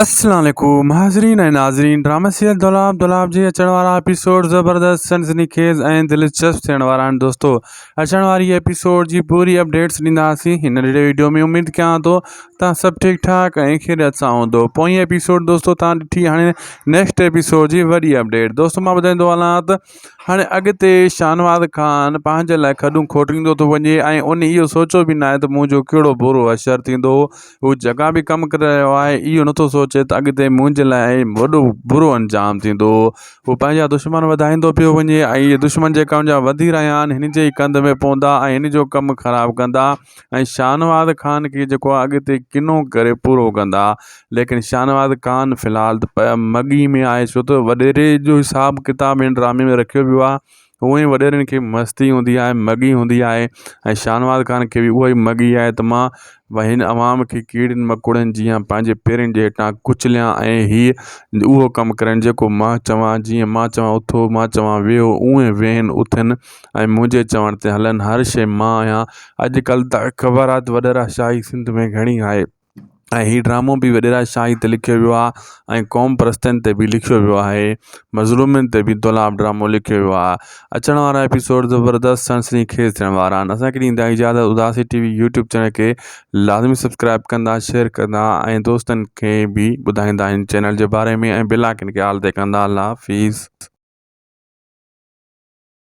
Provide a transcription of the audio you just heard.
السلام عليڪم حاضرين ۽ ناظرين ڊرامه سيريل دولاب دولاب جي اچڻ وارا ايپيسوڊ زبردست سنسني خيز ۽ دلچسپ ٿيڻ وارا آهن دوستو اچڻ واري ايپيسوڊ جي پوري اپڊيٽس ڏينداسين هن ننڍڙي ويڊيو ۾ اميد ڪيان ٿو تان سڀ ٺيڪ ٺاڪ ۽ خيريت سان هوندو پوئين ايپيسوڊ دوستو تان ڏٺي هاڻي نيڪسٽ ايپيسوڊ جي وڏي اپڊيٽ دوستو مان ٻڌائيندو هلان ته هاڻي اڳتي شاهنواز خان پنهنجي لاء کڏون کوٽيندو ٿو وڃي ۽ ان اهو سوچيو به ناهي ته منهنجو ڪهڙو برو حشر ٿيندو. هو جيڪا به ڪم ڪري رهيو آهي اهو نٿو سوچي ته اڳتي منهنجي لاء وڏو برو انجام ٿيندو. هو پنهنجا دشمن وڌائيندو پيو وڃي ۽ اهي دشمن جيڪا ان جا وڌي رهيا آهن هن جي ئي ڪنڌ ۾ پوندا ۽ هن جو ڪم خراب ڪندا ۽ شاهنواز خان کي جيڪو آهي اڳتي ڪنو ڪري پورو ڪندا. ليڪن شاهنواز خان في الحال ته مڳي ۾ آهي ڇو ته وڏيري جو حساب ڪتاب هن ڊرامي ۾ رکيو ويو آهي هونئن ئي وڏيرن کي مستي هوندي آهي مڳي هوندي آهي ۽ شاهنواز خان کي به اها ئي مڳي آهي ته مان هن عوام کي ڪيڙن مڪوڙن جيان پنهنجي پيرن جي هيٺان ڪچليان ۽ هي اهو ڪم ڪرن جيڪو مان چوان جيئن مان چوان اٿو مان چوان ويهو اونئن ويهن اٿن ۽ منهنجي چوڻ تي هلن هر شيء مان آهيان اڄڪلهه ته خبر آهي ته وڏيرا شاهي سنڌ ۾ گهڻي آهي ۽ هي ڊرامو به وڏيرا شاهي تي لکيو ويو آهي ۽ قوم پرستن تي به لکيو ويو آهي مظلومن تي به دولاب ڊرامو لکيو ويو آهي اچڻ وارا ايپيسوڊ زبردست سنسني خيز ٿيڻ وارا آهن اسان کي ڏيندا اجازت Udasi T V YouTube channel کي لازمي سبسڪرائب ڪندا شيئر ڪندا ۽ دوستن کي به ٻڌائيندا هن چينل جي باري ۾ ۽ بل آئڪن کي آل تي ڪندا الله حافظ.